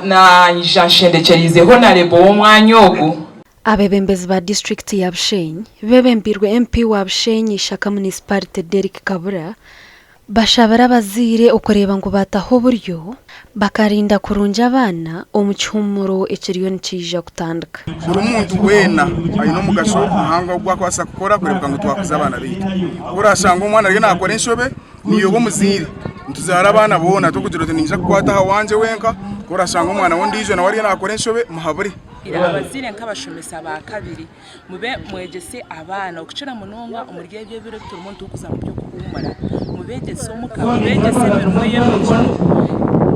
Naija nshendekyereize Honarebo w'omwanya ogu. Abeebembezi ba disiturikiti ya Bushenyi beebembeirwe MP wa Bushenyi Ishaka Munisiparite Derrick Kabura bashabire abazaire okureeba ngu baataho oburyo bakarinda kurungi abaana omu kihuumuro ekiriyo nikiija kutandika. Buri muntu weena aine omugasho muhango ogu arikubaasa kukora kureebeka ngu twakuza abaana baitu. Ku oraashanga omwana ariyo naakora enshobe, niiwe oba omuzaire. Nituzaara abaana boona torikugira oti niinyija kukwata aha wangye wenka, ku oraashanga omwana w'ondiijo nawe ariyo naakora enshobe, muhabure. Abazaire nk'abashomesa ba kabiri, mube mwegyese abaana okukira munonga omuri ebi ebiro ebi turimu niturikuza omu by'okuhuumura, mubeegyese omuka, mubeegyese emirimo y'emikono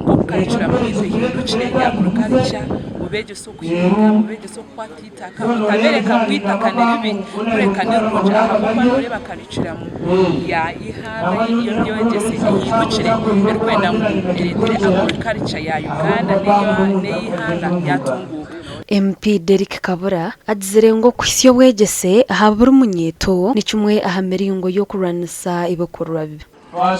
nk'oku karikiramu yaitu ehindukire agriculture, mubeegyese okuhinga, mubeegyese okukwata eitaka, mutabeereka ngu eitaka ni ribi kureka ni rirungi ahabw'okuba nooreeba karikiramu ya ihanga y'eby'obwegyese ehindukire erikwenda ngu ereetere agriculture ya Uganda n'ey'eihanga yaatunguuka. MP Derrick Kabura agizire ngu okuhitsya obwegyese aha buri munyeeto ni kimwe aha miringo y'okurwanisa ebikorwa bibi.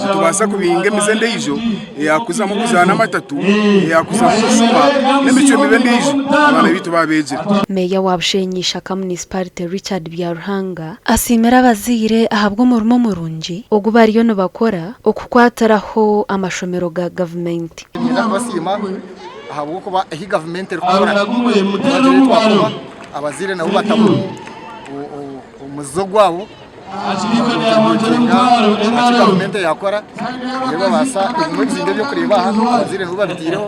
Nitubaasa kubinga emize endiijo eyakuzamu okuzaana amatatu, eyakuzamu obushuma n'emicwe mibi endiijo abaana baitu baaba beegire. Meeya wa Bushenyi Ishaka Municipality Richard Byaruhanga asiimire abazaire ahabw'omurimo murungi ogu bariyo nibakora okukwatiraho amashomero ga gavumenti. Niinyenda kubasiima ahabw'okuba ehi gavumenti erikukora twagira ei twakoma abazaire nabo batamu omuzizo gwabo bakontributinga aha ki gavumenti yakora reero babaasa ebimwe ebizimbe ebi orikureeba aha abazaire nibo babitaireho.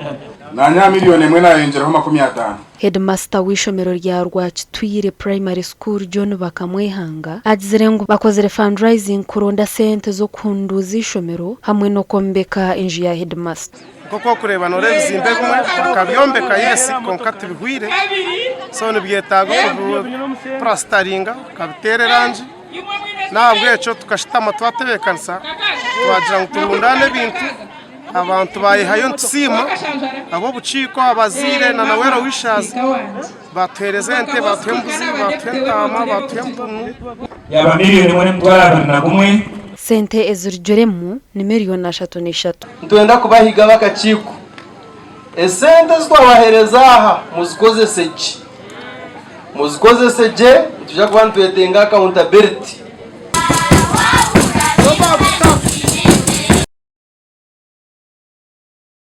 Naanye aha milioni emwe naayongyeraho 50. Heedimasita w'eishomero rya Rwakitwire Primary School, John Bakamwehanga agizire ngu bakozire fundraising kuronda sente z'okuhunduuza eishomero hamwe n'okwombeka enju ya heedimasita. Nk'oku orikureeba nooreeba ebizimbe ebimwe bakabyombeka yes kwonka tibihwire so nibyetaaga okubipurasitaringa bakabiteera erangi n'ahabw'ekyo tukashutama twatebeekanisa twagira ngu turundaane ebintu abantu bayehayo nitusiima ab'obukiiko abazaire na well wishers batuheereza ente batuha embuzi batuha entaama batuha empunu. Yaaba milioni emwe n'emitwaro 21. Sente ezirugiremu ni milioni 33. Nitwenda kubahiga ab'akakiiko, esente ezi twabaheereza aha muzikozese gye. Muzikozese gye, nitwija kuba nitwetenga accountability.